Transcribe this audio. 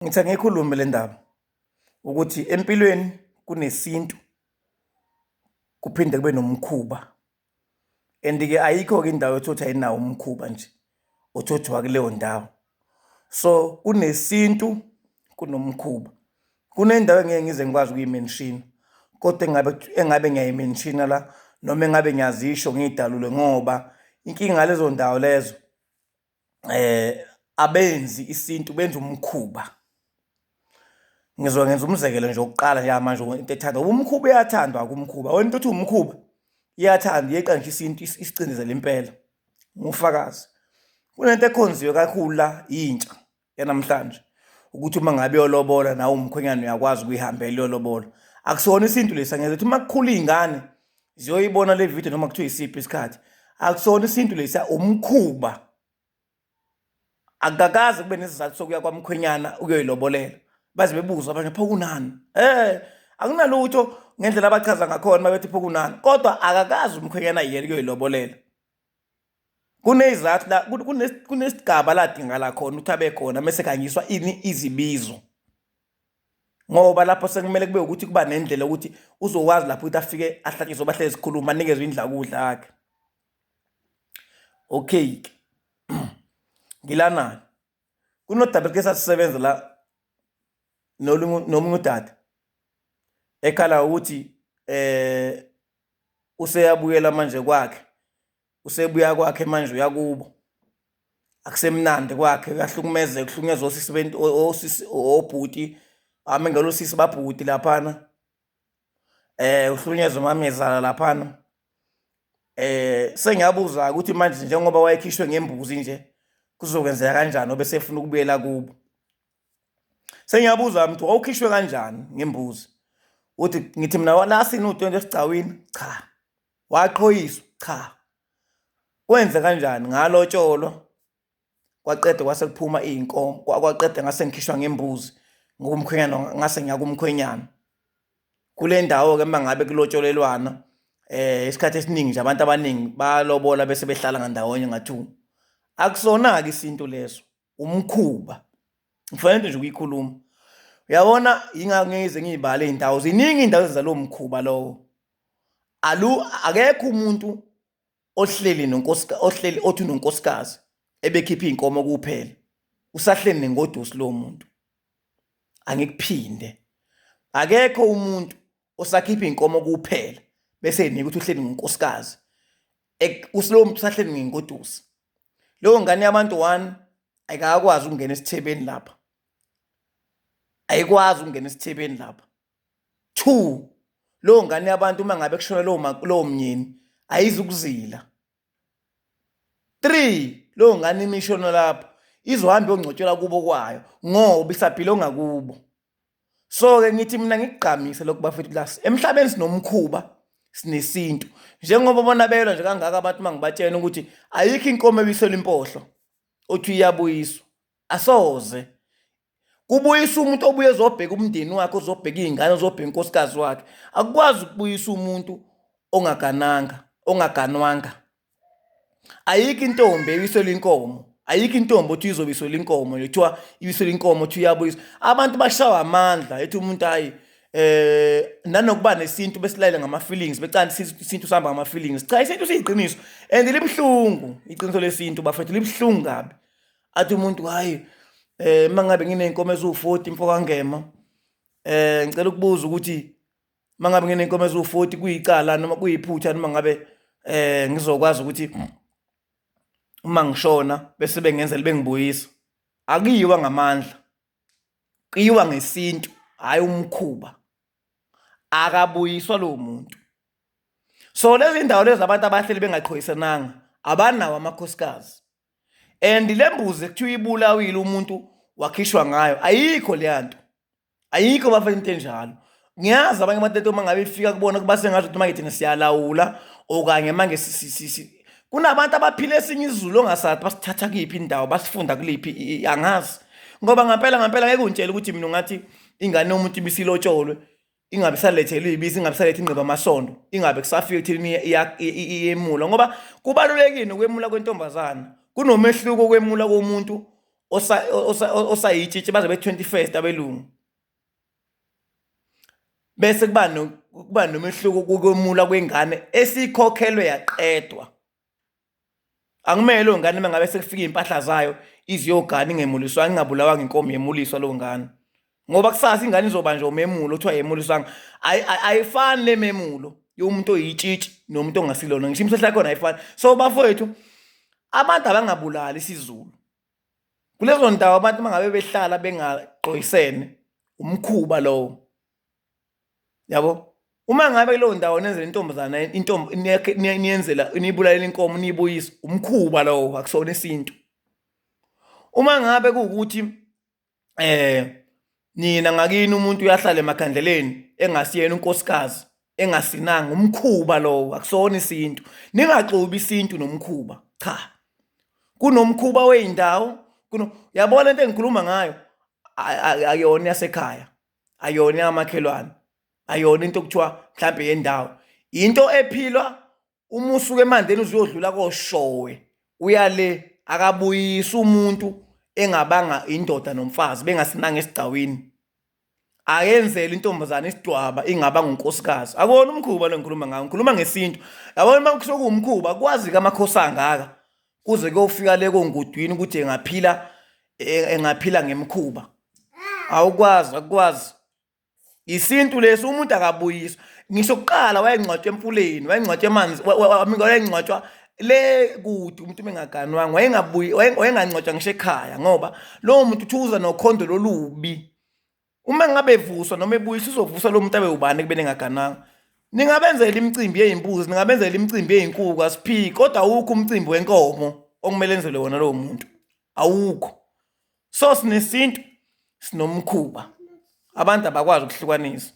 Ngithi angiyikhulume le ndaba ukuthi empilweni kunesintu kuphinde kube nomkhuba and-ke ayikho-ke indawo ethothi ayinawo umkhuba nje othothi wakuleyo ndawo. So kunesintu kunomkhuba. Kunendawo engeke ngize ngikwazi ukuyimenshina kodwa engabe engabe ngiyayimenshina la noma engabe ngiyazisho ngiyidalule ngoba inkinga ngalezo ndawo lezo abenzi isintu benza umkhuba. Ngizokwenza umzekelo nje wokuqala njengamanje into ethandwa umkhuba uyathandwa-ke umkhuba wena into othi umkhuba iyathandwa iyeqa nje isintu isicindezela impela ngufakazi. Kunento ekhonziwe kakhulu la intsha yanamhlanje ukuthi uma ngabe uyolobola nawe umkhwenyana uyakwazi ukuyihambela uyolobola. Akusona isintu lesi angeke ukuthi uma kukhula iy'ngane ziyoyibona le video noma kuthiwa isiphi isikhathi. Akusona isintu lesiya umkhuba. Akukakaze kube nesizathu sokuya kwamkhwenyana ukuyoyilobolela. Baze bebuze abanye pho kunani? Akunalutho ngendlela abachaza ngakhona uma bethi pho kunani. Kodwa akakaze umkhwenyana yena ukuyoyilobolela. Kunezizathu la kunesigaba la adingakala khona ukuthi abe khona mese khanyiswa ini izibizo. Ngoba lapho sekumele kube ukuthi kuba nendlela ukuthi uzokwazi lapho ukuthi afike ahlatshiswe bahlezi sikhuluma anikezwe indlakudla yakhe. Okay ke ngilana kunodaba ke sasisebenza la nomunye udade ekhala ukuthi useyabuyela manje kwakhe usebuya kwakhe manje uyakubo akusemnandi kwakhe uyahlukumezeka uhlukunyezwa osisi osisi obhuti amengela osisi babhuti laphana uhlukunyezwa umamezala laphana sengiyabuza ukuthi manje njengoba wayekhishwe ngembuzi nje kuzokwenzeka kanjani obe sefuna ukubuyela kubo. Sengiyabuza mntu wawukhishwe kanjani ngembuzi? Uthi ngithi mina lasini uTwenty esigcawini? Cha. Waqhoyiswa? Cha. Kwenze kanjani? Ngalotsholwa kwaqeda kwase kuphuma iy'nkomo kwaqeda ngase ngikhishwa ngembuzi ngokumkhwenyana ngase ngiya kumkhwenyana. Kule ndawo-ke uma ngabe kulotsholelwana isikhathi esiningi nje abantu abaningi bayalobola bese behlala ngandawonye nga-two. Akusona-ke isintu leso, umkhuba. Ngifanele nje ukuyikhuluma. Uyabona yingakho ngize ngiyibale iy'ndawo, ziningi iy'ndawo ezenza lowo mkhuba lowo. Alu akekho umuntu ohleli nonkosikazi ohleli othi unonkosikazi ebekhipha iy'nkomo kuphela usahleli nengodusi lowo muntu. Angikuphinde. Akekho umuntu osakhipha iy'nkomo kuphela bese enika ukuthi uhleli ngonkosikazi. Lowo muntu usahleli ngengodusi. Leyo ngane yabantu one ayikakwazi ukungena esithebeni lapha. Ayikwazi ukungena esithebeni lapha. Two, leyo ngane yabantu uma ngabe kushona lowo mnyeni ayizukuzila. Three, leyo ngane imishona lapho izohamba iyongcwatshelwa kubo kwayo ngoba isabhilonga kubo. So-ke ngithi mina ngikugqamise lokhu bafethu la emhlabeni sinomkhuba sinesintu njengoba bona belwa nje kangaka abantu uma ngibatshena ukuthi ayikho inkomo ebiselwa impohlo othi iyabuyiswa asoze kubuyisa umuntu obuye ezobheka umndeni wakhe ozobheka iy'ngane ozobheka unkosikazi wakhe akukwazi ukubuyisa umuntu ongagananga ongaganwanga Ayikho intombi ebiselwa inkomo, ayikho intombi othi izobiselwa inkomo nje kuthiwa ibiselwa inkomo othi uyabuyiswa. Abantu bashawa amandla ethi umuntu hayi nanokuba nesintu besilayele ngama-feelings becala isintu sihamba ngama-feelings. Cha isintu siyiqiniso and libuhlungu iqiniso lesintu bafethu libuhlungu kabi. Athi umuntu hhayi uma ngabe nginey'nkomo eziwu-forty mfokaNgema ngicela ukubuza ukuthi uma ngabe nginey'nkomo eziwu-forty kuyicala noma kuyiphutha noma ngabe ngizokwazi ukuthi uma ngishona bese bengenzela bengibuyisa. Akuyiwa ngamandla, kuyiwa ngesintu, hhayi umkhuba. Akabuyiswa lowo muntu. So lezi ndawo lezi abantu abahleli bengaqhoyisananga abanawo amakhosikazi. And le mbuzi ekuthiwa ibulawile umuntu wakhishwa ngayo ayikho leya nto. Ayikho bafethu into enjalo. Ngiyazi abanye abantu uma ngabe ifika kubona kuba sengathi ukuthi manje thina siyalawula okanye manje kunabantu abaphila esinye isiZulu ongasazi basithatha kuyiphi indawo basifunda kuliphi angazi. Ngoba ngampela ngampela ngeke ungitshele ukuthi mina ungathi ingane yomuntu ibisilotsholwe ingabe isalethelwa ibisi ingabe isaletha ingqiba amasondo ingabe kusafika ekutheni iyemula ngoba kubalulekile ukwemula kwentombazana kunomehluko kwemula komuntu. Osayitshitshi baze be-21st abelungu. Bese kuba kuba nomehluko kokwemulwa kwengane esikhokhelwe yaqedwa. Akumele leyo ngane uma ngabe sekufika iy'mpahla zayo iziyogana ingemuliswanga ingabulawanga inkomo yemuliswa leyo ngane. Ngoba kusasa ingane izobanjwa umemulo kuthiwa ayemuliswanga. Ayifani le memulo yomuntu oyitshitshi nomuntu ongasilona ngisho imihla yakhona ayifani. So bafowethu abantu abangabulali isiZulu. Kulezo ndawo abantu uma ngabe behlala bengaqoyisene umkhuba lowo. Yabo? Uma ngabe kuleyo ndawo nenzela intombazana intombi niyenzela niyibulalela inkomo niyibuyisa umkhuba lowo akusona isintu. Uma ngabe kuwukuthi eh nina ngakini umuntu uyahlala emakhandleleni engasiyena unkosikazi engasinanga umkhuba lowo akusona isintu ningaxubi isintu nomkhuba cha kunomkhuba weyindawo kuno yabona into engikhuluma ngayo ayona yasekhaya ayona yamakhelwane ayona into okuthiwa mhlambe yendawo into ephilwa Uma usuka eMandeni uze uyodlula koShowe uya le akabuyisi umuntu engabanga indoda nomfazi bengasinanga esigcawini. Akenzele intombazane isidwaba ingaba ngunkosikazi. Akuwona umkhuba lo ngikhuluma ngawo, ngikhuluma ngesintu. Yabona uma kusuke kuwumkhuba kwazi-ke amakhosi angaka kuze kuyofika le kongudwini ukuthi engaphila engaphila ngemikhuba. Awukwazi, akukwazi. Isintu lesi umuntu akabuyiswa. Ngisho kuqala wayengcwatshwa emfuleni, wayengcwatshwa emanzi, wayengcwatshwa le kude umuntu uma engaganwanga, wayengabuyi wayengangcwatshwa ngisho ekhaya ngoba lowo muntu uthi uza nokhondo lolubi. Uma ngabe evuswa noma ebuyiswa uzovuswa lo muntu abe ubani ekubeni engaganwanga. Ningabenzela imicimbi yey'mbuzi, ningabenzela imicimbi yey'nkukhu asiphiki, kodwa awukho umcimbi wenkomo okumele enzelwe wona lowo muntu. Awukho. So sinesintu sinomkhuba. Abantu abakwazi ukuhlukanisa.